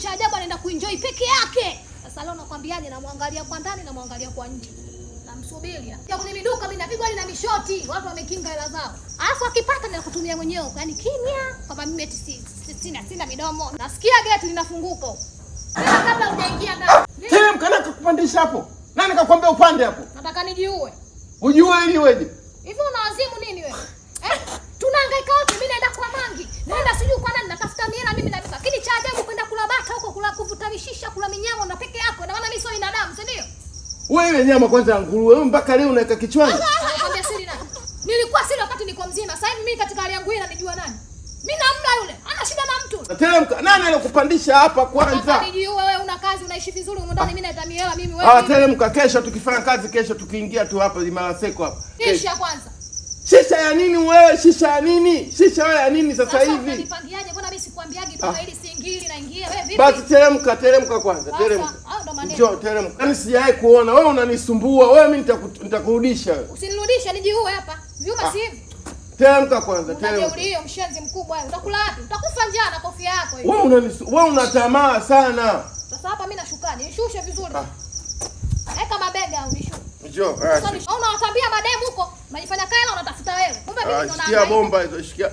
Cha ajabu anaenda kuenjoy peke yake. Sasa leo nakwambiaje, namwangalia kwa ndani, namwangalia kwa nje. Namsubiri. Ya kwenye miduka mimi napigwa hadi na mishoti, watu wamekinga hela zao. Alafu akipata na kutumia mwenyewe, yaani kimya kwamba mimi eti sina midomo. Nasikia geti linafunguka. Tena kabla hujaingia ndani. Teremka, nani kakupandisha hapo? Nani kakwambia upande hapo? Nataka nijiue. Ujue ili weje? Hivi unawazimu nini wewe? Eh? Tunahangaika wote, mimi naenda kwa mangi. Naenda sijui kwa nani natafuta mihela mimi na lakini cha ajabu kwenda kula bata huko, kula kuvuta mishisha, kula minyama na peke yako. Na maana mimi sio binadamu, si ndio? Wewe ile nyama kwanza ya nguruwe, wewe mpaka leo unaweka kichwani. Nakwambia siri nani? Nilikuwa siri wakati niko mzima. Sasa hivi mimi katika hali yangu hii nanijua nani? Mimi namla yule. Ana shida na mtu. Teremka, nani alikupandisha hapa kwanza? Nataka nijiue wewe, una kazi unaishi vizuri huko ndani, mimi naita mihela mimi wewe. Ah, teremka kesho tukifanya kazi kesho tukiingia tu hapa Imara Seko hapa. Kisha kwanza. Shisha ya nini wewe? Shisha ya nini? Shisha wewe ya nini sasa hivi? Unanipangiaje? Mbona mimi sikuambiagi tu hili siingili naingia wewe vipi? Basi teremka, teremka kwanza, teremka. Hayo ndo maneno. Njoo teremka. Yaani sijawahi kuona wewe unanisumbua. Wewe mimi nitakurudisha wewe. Usinirudishe nijiue hapa. Vyuma si hivi. Teremka kwanza, teremka. Unajeuri hiyo mshenzi mkubwa wewe. Utakula wapi? Utakufa njaa na kofia yako hiyo. Wewe una tamaa sana. Sasa hapa mimi nashukaje? Nishushe vizuri. Weka mabega au nishushe. Njoo. Sasa unawatambia mademu huko, unajifanya kaela unatafuta wewe. Kumbe mimi ndo Shikia naangaika. bomba hizo, shikia.